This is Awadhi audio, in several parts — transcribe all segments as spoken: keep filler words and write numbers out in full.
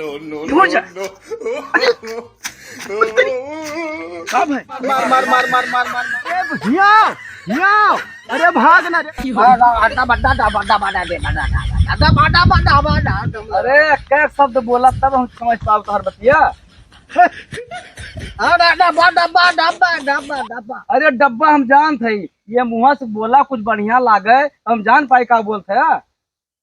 हो जा। अरे, का भाई? मार, मार, मार। ए, हिया, हिया। अरे, भाग ना रे। अरे, अरे, एक शब्द बोला तब हम समझ पाओ तोहर बतिया। अरे, डब्बा हम जानत हई, ये मुँह से बोला कुछ बढ़िया लागे, हम जान पाई का बोलत है।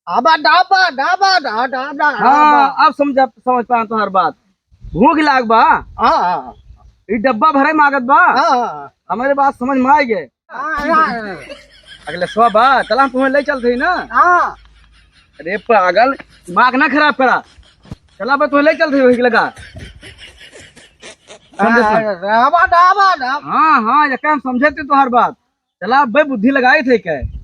आबा डाबा, डाबा, डा, डा, डा, हाँ, आबा। अब समझ, समझ पाएन तोहार बात। भूख लाग बा। हाँ, हाँ। ई डब्बा भरे मागत बा। हाँ, हाँ। हमरे बात समझ में आइ गए। हाँ, हाँ, हाँ। अगले सुबह बा, चला हम तुम्हें ले चलते ही ना। हाँ। अरे पागल, दिमाग ना खराब करा। चला बा तुम्हें ले चलते ही वही लगा। समझे हाँ, तो? डाबा, डाबा, डाबा। हाँ, हाँ, ये काम समझे थे तोहार बात। चला बे बुद्धि लगाई थे के।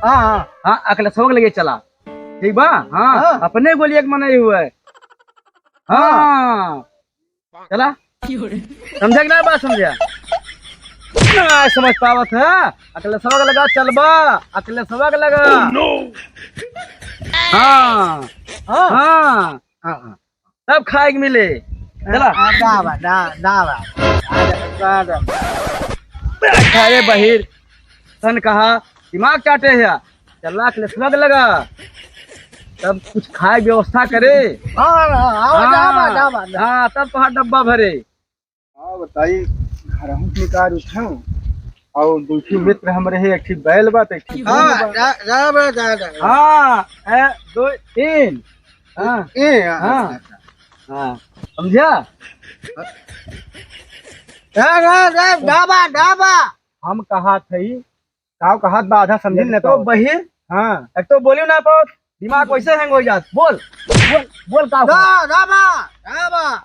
हाँ, हाँ। हाँ, अकले सबक लगे चला। ठीक बा? हाँ, हाँ। अपने गोलिया के मनाई हुआ है। हाँ। हाँ। चला। समझे कि ना बात समझे? ना समझ पावत है। अकले सबक लगा चलबा। अकले सबक लगा। Oh, no! हाँ। हाँ। हाँ। हाँ, हाँ। तब खाए के मिले। चला। आ, दावा, दा-, दावा। आ, दा-, दा-, दा-, अरे बहिर, तन कहा, दिमाग चाटे है। चला, के लगा। तब कुछ खाए के व्यवस्था करे। हाँ, हाँ, हाँ, हाँ, दावा, दावा, दावा। हाँ, तब तोहार डब्बा भरे। हाँ, बताई, घरहूँ से निकार उठा। और दू ठो मित्र हमरे है, एक ठो बैल बा, तो एक ठो हाँ, बैल बा। जा, जा, जा, जा, जा। हाँ, ए, दो, तीन। हाँ। ए, हाँ, हाँ। अच्छा, अच्छा। हाँ, समझा? जा, जा, जा, डाबा, डाबा। हम कहा थई, काव कहत बा, आधा समझिन एक न तो पावत। बहिर, हाँ। एक तो बोलियो ना पावत, दिमाग वैसे हैंग हो जात। बोल, बोल, बोल का ना, हुआ? ना बा, ना बा।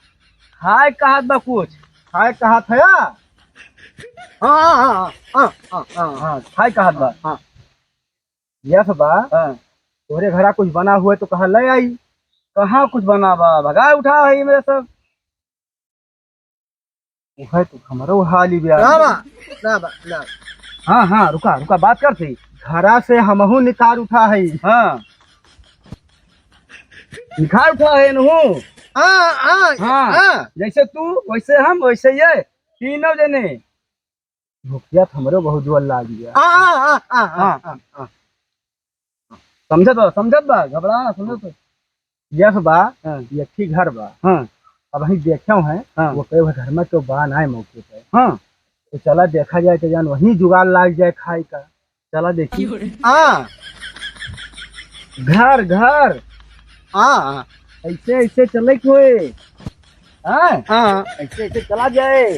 खाए कहत बा कुछ, खाए कहत है या? हाँ, हाँ, हाँ। हाँ, खाए कहत बा। हाँ। यस बा, हाँ। तोहरे घरा कुछ बना हुआ तो कहा ले आई। कहाँ कुछ बना बा, भगा उठा है मेरे सब। उहे तो हमरो हाल ही बा। ना बा, ना बा, ना बा। हाँ, हाँ, रुका, रुका, बात करते। घरा से हमहू निकार उठा है। हाँ। निकार उठा है नहू। हाँ, हाँ, हाँ। हाँ। जैसे तू, वैसे हम, वैसे ये, तीनों जने। भुखिया तो हमरो बहुत जोर लाग गया। हाँ, हाँ, हाँ, हाँ, हाँ। हाँ, हाँ। समझत बा, समझत बा, घबरा ना, समझत बा। यस बा, हाँ। एक ही घर बा। हाँ। अब वहीं देखे हैं, हाँ। वो कहे, "वह घर में तो बा ना है मौके पे।" हाँ। तो चला देखा जाए तो जान वहीं जुगाड़ लाग जाए खाए का। चला देखी। हाँ। घर, घर। हाँ, हाँ। ऐसे, ऐसे चले के होए। हाँ? हाँ। ऐसे, ऐसे चला जाए।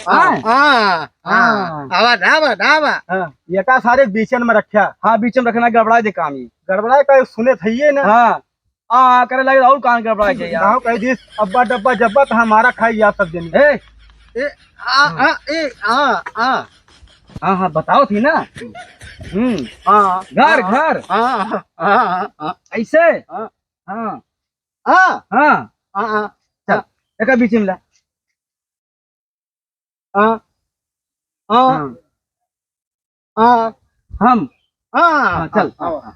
हाँ, हाँ? हाँ, हाँ। हाँ। आवा, आवा, आवा। हाँ, ये का सारे बीचन में रखा। हाँ, बीचन में रखना, गड़बड़ा दे काम ही। गड़बड़ा का सुने थे ये ना। हाँ। हाँ, करे लगे और काम गड़बड़ा जाए यार। गाँव कह दिस, "अब्बा डब्बा जब्बा तो हमारा खाई यार सब जनी।" ए। ए, आ, हाँ। आ, ए, आ, आ। हाँ, हाँ, बताओ थी ना। हम्म। हाँ। घर, हाँ, घर। हाँ, हाँ, हाँ, हाँ। ऐसे? हाँ। हाँ। हाँ। हाँ। हाँ, हाँ। चल, हाँ। एक बीच में ला। हाँ। हाँ। हाँ। हाँ। हम। हाँ, हाँ, चल। हाँ, हाँ।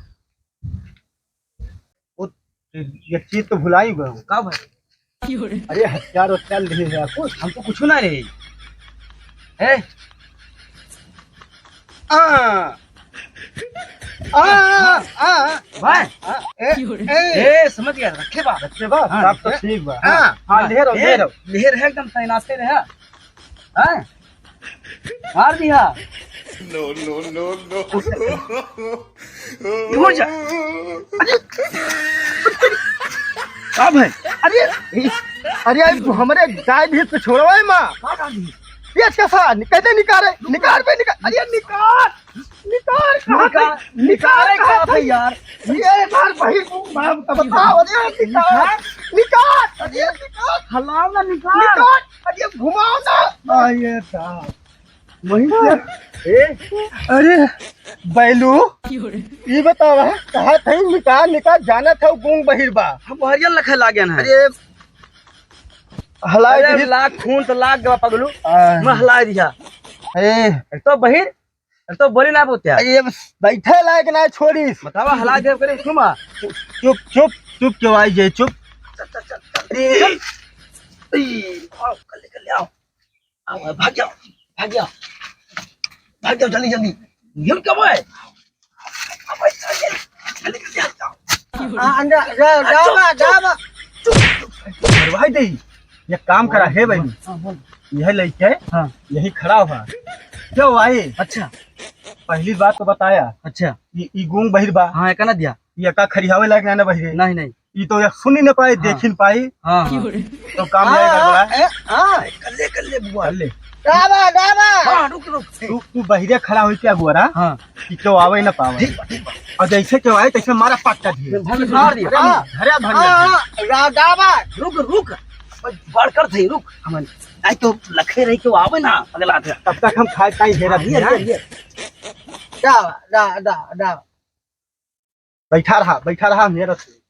वो एक चीज तो भुलाई गए। का भाई? अरे, हथियार वथियार ले है कुछ? हमको कुछ ना रहे। ए? आ। आ, आ, आ, आ। भाई। आ, ए, ए। ए, समझ गया, रखे बा। रखे बा, हाँ, तब तो ए। ठीक बा। हाँ। हाँ, हाँ, ले रहो, ए, ले रहो। ले रहे एकदम तैनाते रहे। हाँ? मार दिया। No, no, no, no। हो जा। अरे। का भाई? अरे, अरे, अरे, हमरे गाय भी तो छोड़वाए माँ। का गाय भी? ये कैसा? कैसे निकाले? निकाल बे, निकाल। अरे, निकाल। निकाल, कहाँ निकाल, पे? निकाले निकाल, कहाँ कहाँ पे पे? यार? ये यार भाई, बाप का बताओ, अरे, निकाल। निकाल। निकाल, अरे, निकाल। हलाओ ना, निकाल। निकाल, अरे, घुमाओ ना। आ, ये साहब। वहीं से। ए? अरे, बैलू, ई बतावा, कहा थे निकाल, निकाल, जाना था गूंग बहिर बा। हम हरियर लखे लागे ना। अरे, हलाए अरे, दिही। लाग खून तो लाग गवा पगलू। आ। मैं हलाए दिया। ए। एक तो बहिर, एक तो बोली ना बोत्या। अरे, बैठे लायक ना छोड़ीस। बतावा, हलाए दिया करे, घुमा। चुप, चुप, चुप, चुप, क्यों आई जे, चुप। चल, चल, चल, चल। ए, ए, आओ, कर ले, कर ले, आओ। आओ, भाग जाओ, भाग जाओ। भाग जाओ, जल्दी, जल्दी। ये क्या हुआ है? अब भाई, जल्दी, जल्दी, जल्दी आ जाओ। आ, अंडा, जा, जा बा, जा बा। चुप, चुप, चुप, मरवाई दे। ये काम करा है भाई। हाँ, बोल। यह लइके, हाँ। यही खड़ा हुआ। क्यों भाई? अच्छा। पहली बात तो बताया। अच्छा। ई, ई गूंग बहिर बा। हाँ, एका ना दिया। ई एका खरियावे लायक ना, ना बहिरे। नहीं, नहीं। ई तो एक सुनी न पाई, हाँ। देखी न पाई। हाँ, हाँ। तो काम हाँ, जाएगा हाँ, बड़ा। ए, हाँ। कर ले, कर ले बुआ। कर ले। डाबा, डाबा। हाँ, रुक, रुक। तू, तू बहिरे खड़ा होई क्या बुआ रहा? हाँ। कि क्यों आवे न पावे। ठीक बा, ठीक बा। और जैसे क्यों आए, तैसे मारा पट्टा दिए। भले मार दिया। अरे, हाँ। अरे, भले। हाँ, हाँ, रा-, डाबा। रुक, रुक। बस जुगाड़ कर थे, रुक। हमन, आई तो लखे रही क्यों आवे ना, अगला आदमी। तब तक हम खाए ताई हेरा हाँ, ये, थे, ये, ये। डाबा, डा-, डा-, डाबा। बैठा रहा, बैठा रहा, मेहनत से।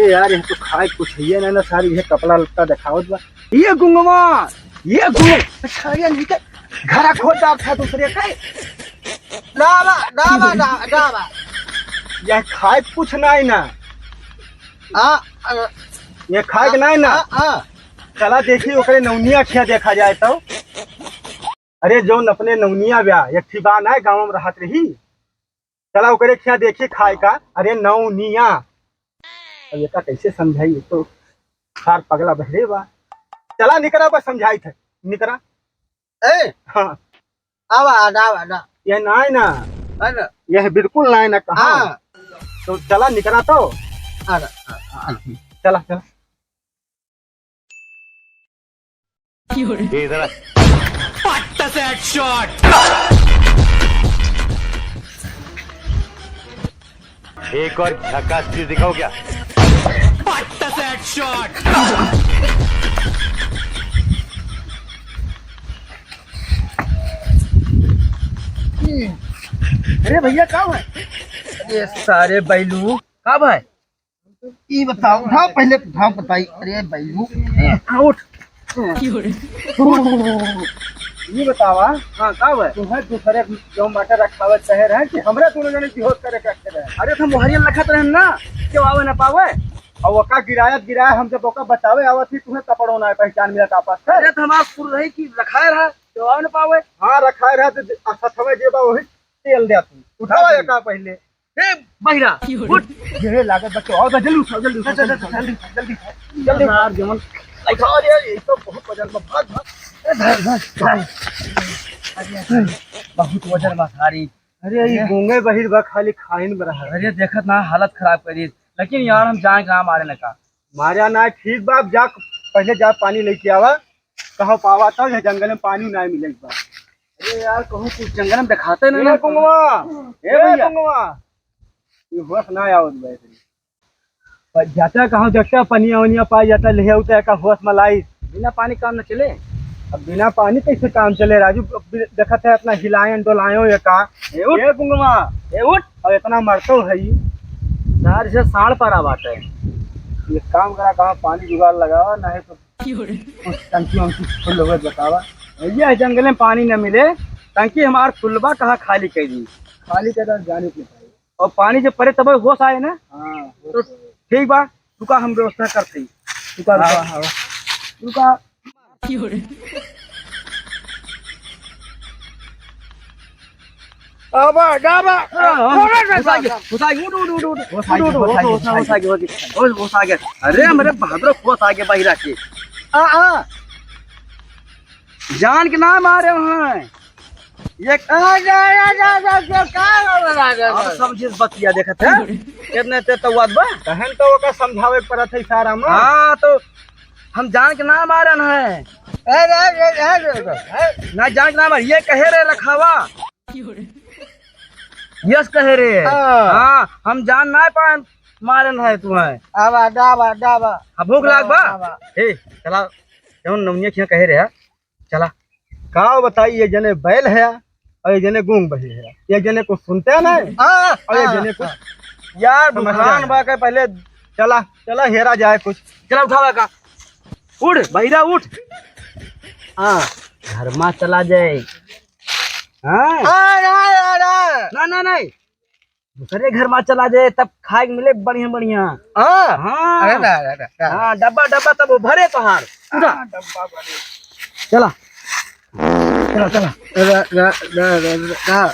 ए यार, यहाँ तो खाए कुछ है ना, ना सारी ये कपड़ा लत्ता दिखावत बा। ये गुंगवा, ये गुंग, अच्छा, ये नहीं के घरा खोद डाल था दूसरे के। ना बा, ना बा, ना, ना बा। यह खाए कुछ ना है ना। आ, आ, ये खाए के ना है ना। आ, आ। चला देखी ओकरे नौनिया खिया देखा जाए तो। अरे, जौन अपने नौनिया ब्या, एक ठी बा नाय गाँव में रहत रही, चला ओकरे खिया देखी खाए का। अरे नौनिया, अब एका कैसे समझाई, ये तो सार पगला बहरे बा। चला निकरा बा, समझाई थे, निकरा। ए, हाँ। आवा, आवा, आवा, आवा। यह नाय ना। है ना? यह बिल्कुल नाय ना कहा। हाँ। तो चला निकरा तो। आ, आ, आ, आ। चला, चला। ये इधर आ। पट्टा से हेडशॉट। एक और झकास चीज दिखाओ क्या? पट्टा से हेडशॉट। अरे भैया, का है? अरे सारे बैलू, का भाई? ई बताओ, उठाओ पहले, उठाओ बताई। अरे बैलू, आ उठ। ई बतावा, हाँ, का बा? तुम्हें दूसरे जौन बाटे रखावे चाहे रहे कि हमरा दोनों जने की होत करे के रखे रहे? अरे, तो हम मोहरिया लखत रहन ना, क्यों आवे ना पावे? और ओका गिरायत गिराए, हम जब ओका बचावे आवत ही, तुम्हें कपड़ों ना पहचान मिलत आपस से। अरे, तो हमार सुर रही कि रखाए रहा, क्यों आवे ना पावे? हाँ, रखाए रहा, तो ज-, आ, सथवे जेबा वही तेल दे तू। उठावा उठा एका पहले। ए, बहिरा, उठ। ये लागत बच्चों, आओ, जल्दी उठाओ, जल्दी उठाओ, चल, चल, जल्दी उठाओ, चल, जल्दी, जल्दी, जल्दी। यार, जमन, उठाओ रे, ये तो बहुत वजन बा, भाग, भाग। ए, धर, धर, धर। अरे, बहुत वजन बा भारी। अरे, ये ये गूंगे बहिर बा, खाली खाइन बा रहा। अरे, देखत ना, हालत खराब कर दी। लेकिन यार, हम जान के ना मारे ना का। मारे ना, ठीक बा, अब जा, पहले जा पानी लेके आवा। कहाँ पावा था, ये जंगल में पानी ना मिले बा। अरे यार, कहूँ कुछ जंगल में दिखाते नहीं ए ना। कुंगवा, ए ए भैया। कुंगवा, ये होश ना आवत बा एकरे। पर जाता कहाँ देखता, पनिया वनिया पाई जाता, ले आउता का होश में लाई। बिना पानी काम न चले। अब बिना पानी कैसे काम चले राजू? अब दे-, देखत है इतना हिलायन डोलायो ये का। ए उठ। ए कुंगवा। ए उठ। और इतना मरतो है ये। यार, इसे साढ़ पारा बाटे। ये काम करा, कहाँ पानी जुगाड़ लगावा, नहीं तो कुछ टंकी वंकी फुल होवे बतावा। भैया, जंगल में पानी न मिले, टंकी हमार फुल बा, कहाँ खाली कर दी? खाली कर दी, जाने के लिए। और पानी जब पड़े तब होश आए ना? हाँ, तो होश आए। ठीक बा, रुका, हम व्यवस्था करते ही। रुका, रुका। हाँ, हाँ। रुका। अब, अब, हाँ, हाँ, होश आ गया, होश आ गया, उठ, उठ, उठ, उठ, उठ, होश आ गया, उठ, उठ, होश आ गया, होश आ गया, होश आ गया, होश आ गया। अरे, हमरे बहादुर होश आ गया, बहिरा के। आ, आ। जान के ना मारे हैं। ये आ, जा, जा, जा, जा, जा, का हो रहा है? अब समझिस बतिया देखत है। कितने ते तवाद बा? तहन तो ओका समझावे के पड़त है इशारा में। हाँ, तो हम जान के ना मारन है। अरे, अरे, अरे, अरे, अरे। ना जान के ना मार, ये कहे रे रखावा। यस कहे रे। हाँ। हाँ, हम जान ना पाए मारन है तुम्हें। आवा, डावा, डावा। अब भूख लाग बा? डावा, डावा। ए, चला, क्यों नौनिया क्यों कहे रे, हाँ? चला। का बताई, ये जने बैल है और ये जने गूंग बहिर है। ये जने कुछ सुनते हैं ना, हाँ, और ये हाँ, जने कुछ हाँ। यार, समझ भुखान जाए। बा के पहले चला, चला हेरा जाए कुछ। चला उठावा का। उठ, बहिरा उठ। हाँ, घर मा चला जाए। हाँ। अरे, अरे, अरे। ना, ना, नहीं। दूसरे घर मा चला जाए, तब खाए के मिले बढ़िया बढ़िया। हाँ। हाँ। अरे ना, ना, ना, ना। हाँ, डब्बा, डब्बा तब भरे तोहार। उठा। हाँ, डब्बा भरे। चला। चला, चला। ना, ना, ना, ना, ना।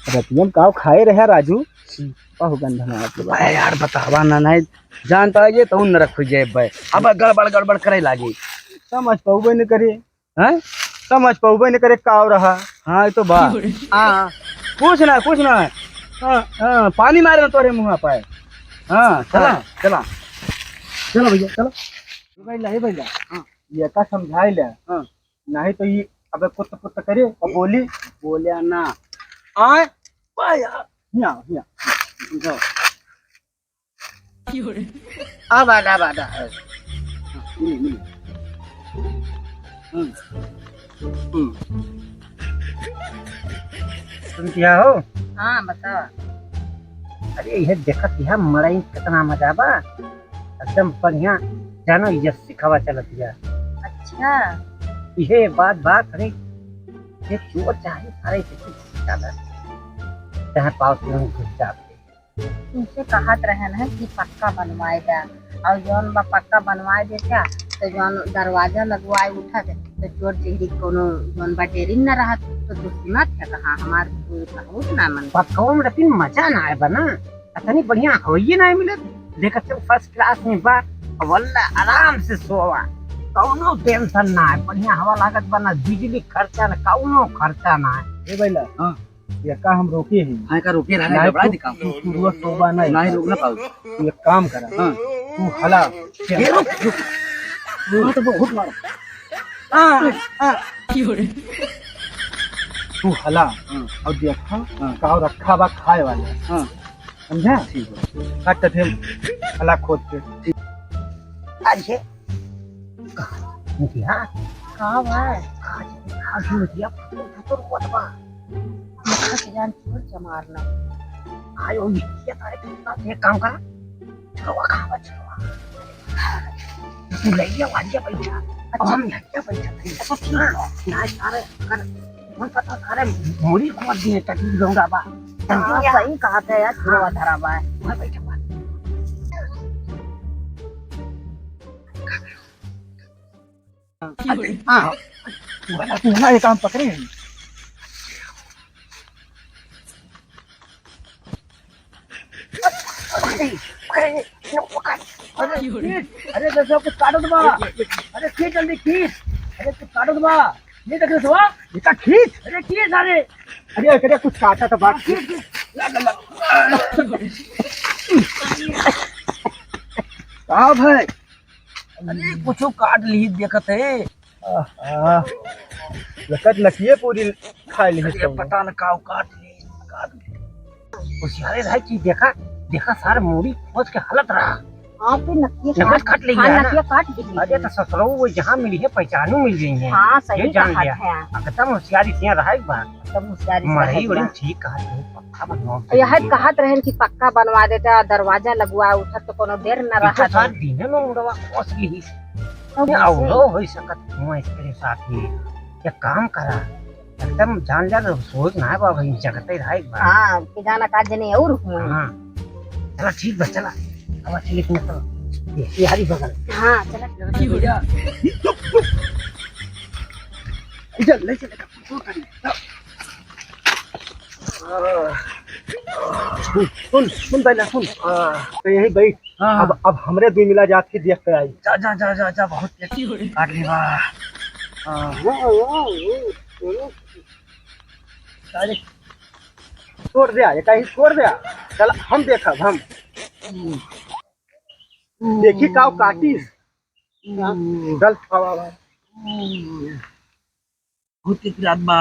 रतियम काव खाए रहे राजू? हम्म। बहु गंध मारत बा। बे यार, बतावा ना, नहीं जानता है ये तो नरक हो जाए बे। अब गड़बड़, गड़बड़ करे लागी। समझ पउबे न करे। हैं? समझ पउबे न करे काव रहा। हाँ, ये तो बा। हाँ, कुछ ना, कुछ ना। हाँ, हाँ, पानी मारे ना तोरे मुँह पे। हाँ, चला, हाँ। चला। चलो भैया, चलो। ए भैया, ए भैया। हाँ। ये का समझाई ले। हाँ। नहीं तो ये अबे कुत्त कुत्त करे और बोली। बोलिया ना। आए। आया। हिया, हिया। समझाओ। अब आना, अब आना। मिली, मिली। हम्म। हम्म। तुम क्या हो? हाँ, बताओ। अरे, यह देखत यह मड़ई कितना मजा बा। एकदम बढ़िया, जानो, एसी हवा चलत बा। अच्छा। यह बात, बात, अरे, ये चोर चाहे सारे किसी का ना, चाहे पाँव से घुस जाते। तुमसे कहत रहन है कि पक्का बनवाए दा, और जौन बा पक्का बनवाए देता, तो जौन दरवाजा लगवाए उठत, तो चोर चिहरी कोनो जौन बा डेरिंग न रहत, तो तू सुनत है कहाँ, हमार कोई कहूत ना मन। पक्का में लेकिन मजा ना आए बा ना, इतनी बढ़िया हवाई ना मिलत। देखत चल फर्स्ट क्लास में बा, वल्ला आराम से सोवा, कौनो टेंशन ना है, बढ़िया हवा लागत बा, ना बिजली खर्चा, ना कौनो खर्चा ना है। ए भैया, हाँ। ये का हम रोके हैं? हाँ, का रोके रहा है, नहीं घबरा तो दिखा। तू, तू रोज सोवा नहीं। नहीं, रोक ना पाऊ। तू एक काम करा। हाँ। तू हला। ये रुक, रुक। हाँ, तो बहुत मारा। हाँ, हाँ। तू हला। हाँ। और देखा, हाँ। का रखा बा खाए वाला। हाँ। समझा? ठीक है। काट दे, हला खोद के। अरे, का, मुखिया? का बा? का, का, मुखिया, फुटुर, फुटुर रोत बा। मुखिया के जान चोर चमार ना। आयो, ये तारे के साथ एक काम करा। चलो, खा बा, चलो। तू ले लिया, वालिया बैठा। अब हम यहाँ बैठा थे। अच्छा, ठीक है। ना, सारे, अगर मन पता सारे मुड़ी खोद दिए, टटी गंगा बा। हाँ, सही कहा था यार, हाँ। चुरवा धरा बा। वहाँ बैठा बा। हाँ, हाँ। तू वाला, तू वाला, ये काम पकड़े हैं। अरे, अरे, अरे, अरे, जैसे कुछ काटत बा। अरे, खींच जल्दी, खींच। अरे, कुछ काटत बा। ये देख रहे हो? ये का खींच? अरे, खींच, अरे। अरे, अरे, कुछ काटा था बात। खींच, खींच। ला, ला, ला। का भाई? अरे, कुछो काट ली, देखत है। आहा, लकत नकिए पूरी खाए ली अरे, सब। पता न का काट ली, काट ली। होशियारे रहे कि देखा, देखा सारे मूड़ी खोज के हालत रहा। हाँ, तो नकिए नकत काट, काट ले हाँ, गया ना। नकिए काट ली। अरे, तो ससुरो वो जहाँ मिली है, पहचानू मिल गई है। हाँ, सही ये जान कहा लिया। है। एकदम होशियारी से रहा एक बार। एकदम होशियारी से मरही रहा बड़ी है। ठीक कहा है, पक्का बनवा के यह दिया। कहत रहन कि पक्का बनवा देता, दरवाजा लगवा उठत तो कोनो देर न ये तो रहा। सार दिने में मुड़वा खोस ली। अब ये कैसे? औरो होई सकत हुआ एकरे साथ ही। एक काम करा, एकदम जान जा, सोच ना है बाबा, ये जगते रहा एक बार। हाँ, कि जाना का जने और हुआ। हाँ, चला ठीक बा, चला। अब चलिए कि मतलब, ये, ये हरी बगल। हाँ, चला। भैया, चुप, चुप। इधर ले चले, चुप करिए। सुन, सुन, सुन पहले, सुन। हाँ। तो यही बैठ। हाँ। अब, अब हमरे दुई मिला जात के देख के आई। जा, जा, जा, जा, जा, बहुत तेज काट ली बा। हाँ। अरे, छोड़ दे, ये कहीं छोड़ दे। चल, हम देखब, हम। देखी काव काटिस। चल, आवा, आवा। बहुत तेज रात बा।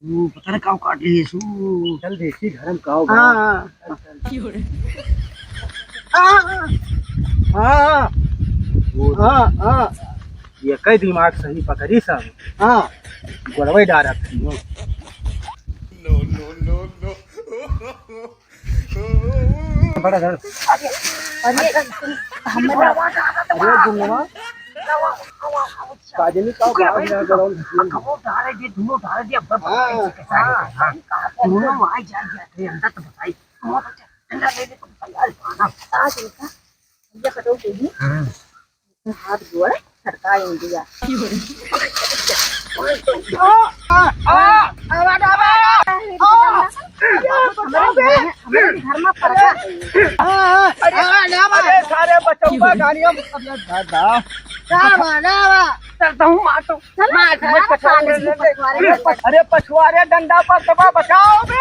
ऊ, पता ना काव काट ली सु। चल देखी घर में काव बा। हाँ, हाँ। चल, चल। हाँ, हाँ। हाँ, हाँ। वो हाँ, हाँ। ये कई दिमाग सही पकड़ी सब। हाँ। गोड़वे डारत थी। बड़ा डर। अरे, अरे, तुम, हमरा, अरे, गुंडवा। काजनी का भाग ना गरम। कबो डारे दे, दोनों डारे दे, अब हाँ, कैसे, कैसे, हाँ। हाँ। दोनों आ जा, जा, अंदर तो बताई। आज इनका भैया कटो के ही हाँ। हाथ गोड़ छटका इंडिया। आ, आ, आ, आ, आ, आ, हमारे घर में, हमारे घर में पड़ता। अरे, अरे, सारे बचौबा गाड़ियों में, अरे दादा। ना बा, ना बा। चलता हूँ, मार तो। चल, मार, चल, मार, चल, पछवारे, चल, पछवारे। अरे, पछवारे डंडा पर दबा, बचाओ बे।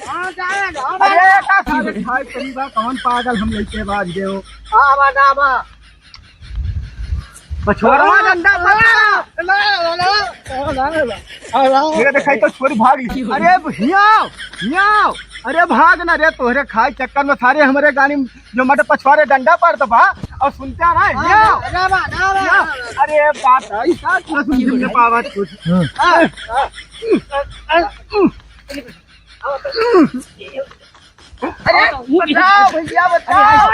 हाँ, जा, जा, अरे, जा। का सारे खाए करीबा, कौन पागल हम लेके बाज गए हो? हाँ, बा, ना बा। पछवारा डंडा पर। ये देखाई तो छोरी भाग गई। अरे हियाव, हियाव। अरे भाग ना रे, तोहरे खाए चक्कर में सारे हमारे गाड़ी में जो मटे पछवारे डंडा पर दबा और सुनता ना, हियाव। अरे बा, ना बा। अरे बात आई, साथ में सुन के पावत कुछ। हाँ। अरे, बचाओ भैया, बचाओ।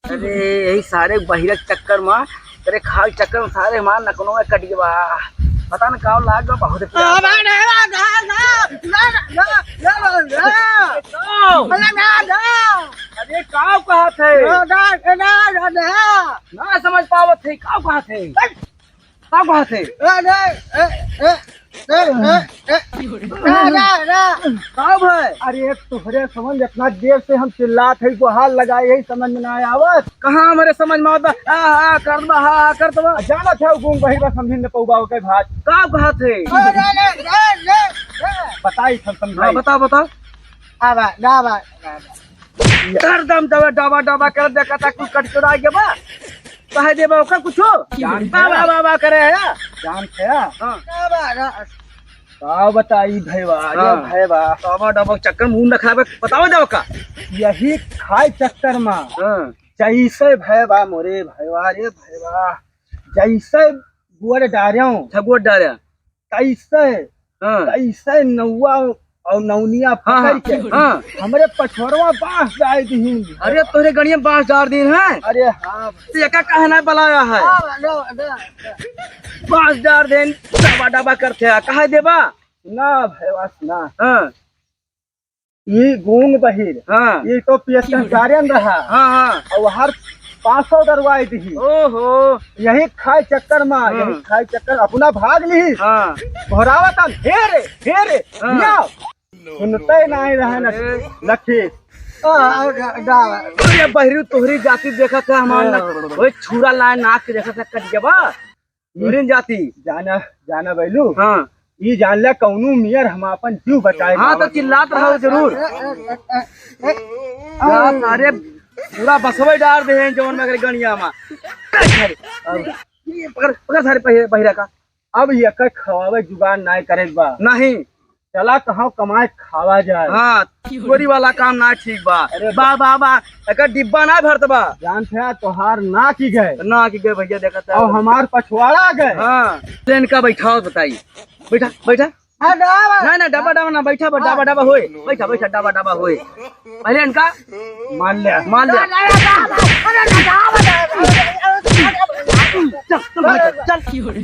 अरे, यही सारे बहिरा के चक्कर में, तेरे खाल चक्कर में सारे हमार नकनो में कट गवा। पता न का लाग गवा, बहुत पीड़ा। अरे, का कहत है? ना समझ पावत है, का कहत है? का बात है? ए, ए, ए, ए, ए, ए, ए, ना, ना, ना। का भाई? अरे तोहरे समझ, इतना देर से हम चिल्लात है, गुहार लगाए है, समझ में ना आवत। कहाँ हमारे समझ में आवत बा? आ, आ, कर दबा, हाँ, हाँ, कर दबा। जानत है, गूंग बहिर बा, समझ न पउबा ओके बात। का बात है? ए, ए, ए, ए, ए। बताई, हम समझाई। हाँ, बता, बता। आ बा, ना बा, ना बा। हरदम दबा, डबा, डबा कर देखा था, कुछ कटचुरा गया बा। कहे देबा ओकर कुछो? जान बा, बा, बा, बा करे है। जान है? हाँ। का बताई भैया, अरे हाँ। भैया। डबा, डबा चक्कर में मुंह न खाबे, बताओ जाओ का? यही खाए चक्कर में। हाँ। जैसे भैया मोरे भैया, रे भैया, जैसे गुअर डार्यो। अच्छा, गुअर डार्या। तैसे, हाँ। तैसे नौवा और नौनिया हाँ, पकड़ हाँ, के हाँ। हमरे पछोरवा बांस डाल दीन। अरे, तोरे गड़िया बांस डाल दीन है? अरे हाँ। तो एका काहे ना बुलाया है? हाँ, लो, लो, लो। बांस डाल दीन, डबा डबा करते हैं, कहे देबा? ना भैया, ना। हाँ। ई गूंग बहिर, हाँ। ई तो पेशेंट गार्डियन रहा। हाँ, हाँ। और हर पाँच सौ दरवाई दी। ओहो। यही खाए चक्कर में, हाँ। यही खाए चक्कर अपना भाग ली। हाँ। घोरावत हम, "हे रे, हे रे, हाँ। ना।" सुनते नहीं रहे न अरे। लखी। आ, आ, गा-, गा-, अरे बहिरू तोहरी जाति देखा था हमार ना, हाँ। ओए छुरा लाए नाक देखा था कट गवा। तोहरी जाति। जाना, जाना बैलू। हाँ। ई जान ले कौनो मियर हम आपन जीव बचाए हाँ, तो बाबा। चिल्लात रहो जरूर। ए, ए, ए, ए, ए। यार, सारे पूरा बसवे डार दे हैं जौन मगर गणिया मा। ये पकड़, पकड़ सारे पहिरे, पहिरा का। अब ये कर खवावे जुगाड़ नाय करे बा। नहीं। चला कहाँ कमाए खावा जाए। हाँ, चोरी वाला काम ना ठीक बा। अरे बा, बा, बा, एकर डिब्बा ना भरत बा। जानत है तोहार ना की गए। ना की गए भैया, देखत है। और हमार पछवाड़ा गए। हाँ, ट्रेन का बैठाओ बताई। बैठा, बैठा। हाँ, डबा। ना, ना, डबा, डबा ना, बैठा, बा, डबा, डबा होए। बैठा, बैठा, डबा, डबा होए। पहले इनका मार ले, मार ले। चल, चल, चल, चल।